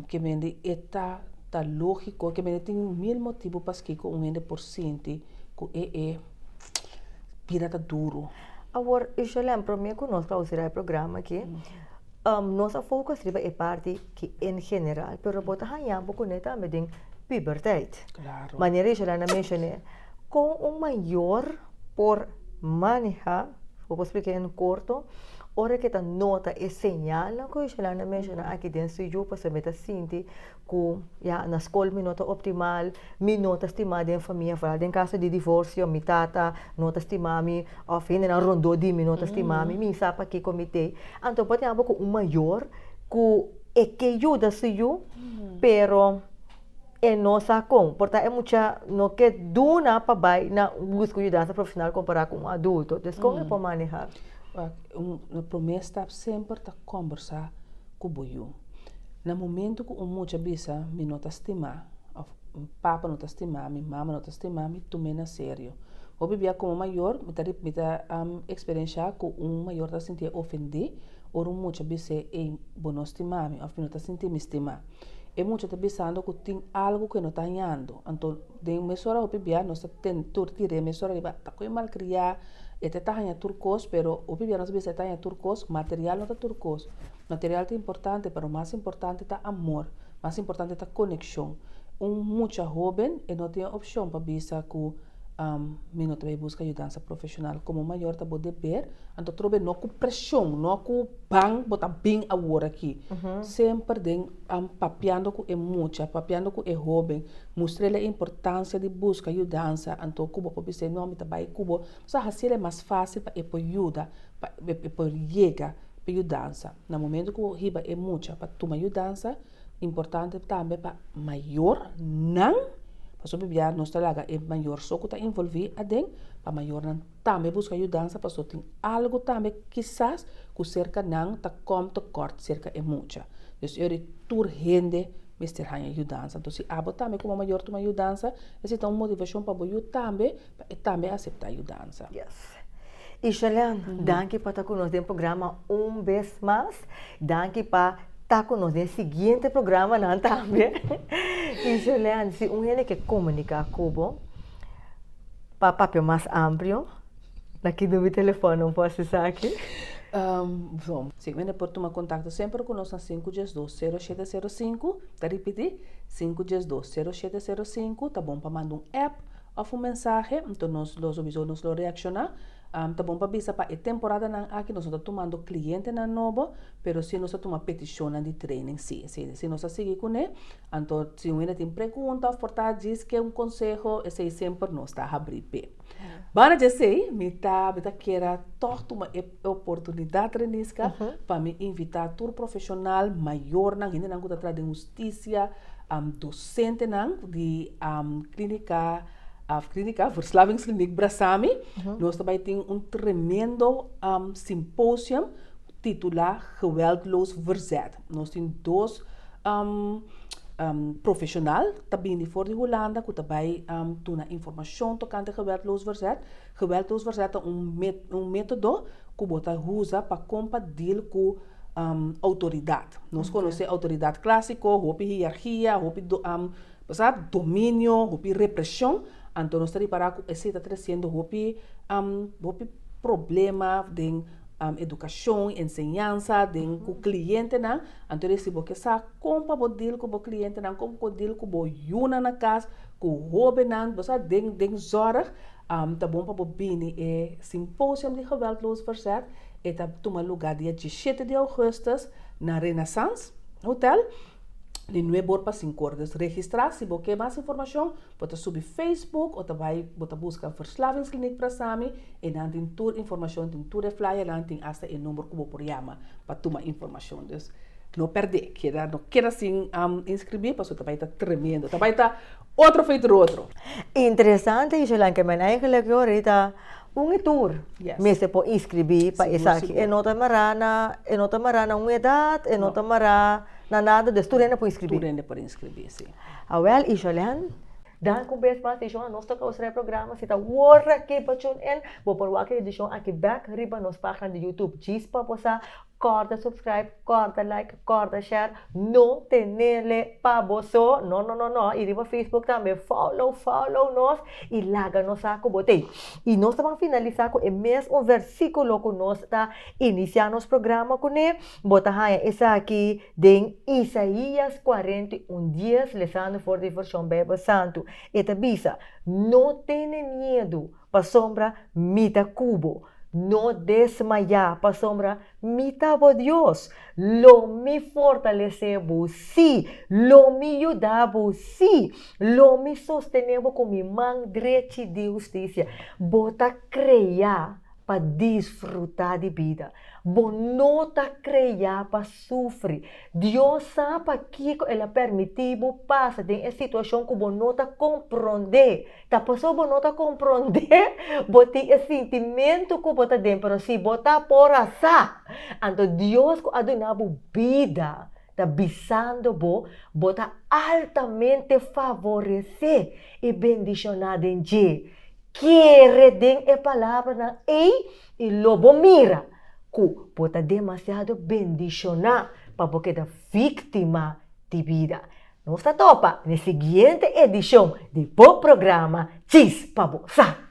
Ke mende e ta ta lógiko, ke mende tin mil motibu paskiko un hende por sinti ku e e bida ta duru. Awor, Ishalem, promé ku nos klausura e programa aki, nos a focus riba e parti ki en general, pero bo ta haña bo kuné tambe den puberteit. Claro. Manera Ishalem a menshoné, kon un mayor por manehá, bo por splika en korto, ora ke ta nota e señalnan ku Ishalem a menshoná aki den su yu, pasobra mi ta sinti ku ya na skol mi no ta optimal, mi no ta stimá den famia, foral den kaso di divorsio, mi tata no ta stima mi òf hendenan rondó di mi no ta stima mi, mi sa pakiko mi t'ei. Anto por tempu ku un mayor ku e ke yuda su yu, pero e no sa kon. Por ta e mucha no ke duna pa bai na buska yudansa profeshonal kompará ku un adulto. Dus kon e por manehá? Wak, un promé stap semper ta kòmbersá ku bo yu. Na momento ku un mucha bisa mi no ta stimá òf mi papa no ta stimá mi, mama no ta stimá mi, tum'é na serio. Hopi bia komo mayor mi ta mi ta eksperenshá ku un mayor ta sintié ofendí ora un mucha bis'é, ey, bo no stimá mi òf mi no ta sinti mi stimá. E mucha ta bisando ku tin algu ku e no ta hañando. Anto den mesora hopi bia nos ta ten tur tir'é mesora riba ta koe malkriá, e ta haña tur kos, pero hopi bia nos ta bisa e ta haña tur kos, material no ta tur kos. Material ta importante, pero mas importante ta amor, mas importante ta konekshon. Un mucha hóben e no tin e opshon pa bisa ku mi no ta bai buska yudansa profeshonal. Komo mayor ta bo deber, anto trobe no ku preshon, no ku ban bo ta bin awor aki. Semper den papiando ku e mucha, papiando ku e hóben, mustr'el e importansia di buska yudansa, anto ku bo por bis'é no mi ta bai ku bo. Pasobra hasiel e mas fásil pa e por yuda, pa e por yega. pa yudansa. Na momento ku bo hiba e mucha pa tuma yudansa, importante tambe pa mayornan, pasobra bia nos ta laga e mayor so ku ta envolví aden, pa mayornan tambe buska yudansa pasobra tin algu tambe kisas ku serka nan ta kòm tekòrt serka e mucha. Dus e ora tur hende mester haña yudansa. Entonces si abo tambe komo mayor tuma yudansa, esei ta un motivashon pa bo yu tambe pa e tambe aseptá yudansa. Yes. Ishalan, danki pa ta ku nos den programa un bes mas. Danki pa ta ku nos den siguiente programanan tambe. Ishalan, si un hende ke komuniká ku bo pa papia mas amplio, na ki number di telefòn nan por hasi esaki? Bon, si un hende por tuma kontakto semper ku nos na 512-0705, ta ripití, 512-0705, ta bon pa manda un app òf un mensahe, anto nos lo sowieso nos lo reakshoná. Ta bon pa bisa pa e temporadanan aki nos no ta tumando klientenan nobo, pero si nos ta tuma petishonnan di training si. Si, si nos ta sigui kuné, anto si un hende tin pregunta òf por ta djis ke un konseho, esei semper nos ta habrí p'e. Banda di esei, mi ta mi ta kera tòg tuma e oportunidat, Reniska, pa mi invitá tur profeshonal, mayornan, hendenan ku ta traha den hustisia, dosentenan di klínika, klínika, Verslavingskliniek Brasami. Nos ta bai tin un tremendo symposium titulá Geweldloos Verzet. Nos tin dos profeshonal ta bini for di Hulanda ku ta bai duna informashon tokante Geweldloos Verzet. Geweldloos Verzet ta un un método ku bo ta usa pa kon pa deal ku outoridat. Nos konosé outoridat klásiko, hopi hierargia, hopi bo sa, dominio, hopi represhon. Anto nos ta ripará ku esei ta tresiendo hopi hopi problema den edukashon, enseñansa, den ku klientenan. Anto si bo ke sa kon pa bo deal ku bo klientenan, kon pa bo deal ku bo yunan na kas, ku hóbennan, bo sa, den den zòrg, ta bon pa bo bini e simposium di Geweldloos Verzet. E ta tuma lugá dia diesshete di ougùstùs na Renaissance Hotel. Di nuebe or pa sinku or. Dus registrá si bo ke mas informashon, bo ta subi Facebook o ta bai bo ta buska Verslavingskliniek Brasami e nan tin tur informashon, tin tur e flyernan, tin asta e number ku bo por yama pa tuma informashon. Dus no pèrdè, keda no keda sin inskribí pasobra ta bai ta tremendo, ta bai ta otro feito otro. Interesante Ishelan, ke men eigenlijk yo ahorita un i tur mester por inskribí pa esaki. E no ta mará na e no ta mará na un edat, e no ta mará na nada, dus tur hende por inskribí. Tur hende por inskribí, si. Awel Isholen, danki un bes mas Ishon, nos ta kousa e programa si ta wor aki pa tune in, bo por wak e edishon aki bek riba nos pagina di YouTube djis pa bo sa. Kòrda subscribe, kòrda like, kòrda share, no tenele pa bo so, no no no no, i riba Facebook tambe follow follow nos i laga nos sa ku bo t'ei. I nos ta ban finalisá ku e mes un versíkulo ku nos ta inisiá nos programa kuné, bo ta haña esaki den Isaías 41 dies, lesando for di vershon Beibel Santu. E ta bisa, No tene miedu, Pasobra mi ta ku bo. No desmayá, pasobra mi ta bo Dios. Lo mi fortalesé bo, sí, lo mi yuda bo, sí, lo mi sostené bo ku mi man drechi di hustisia. Bo ta kreá pa disfrutá di bida. Bo no ta kreá pa sufri. Dios sa pakiko el a permití bo pasa den e situashon ku bo no ta komprondé. Ta pasobra bo no ta komprondé, bo tin e sintimentu ku bo ta den, pero si bo ta por a sa, anto Dios ku a duna bo bida ta bisando bo, bo ta altamente favoresé i bendishoná den dje. Kere den e palabranan ei i lo bo mira ku bo ta demasiado bendishoná pa bo keda víktima di bida. Nos ta topa n'e siguiente edishon di bo programa Djis pa Bo Sa!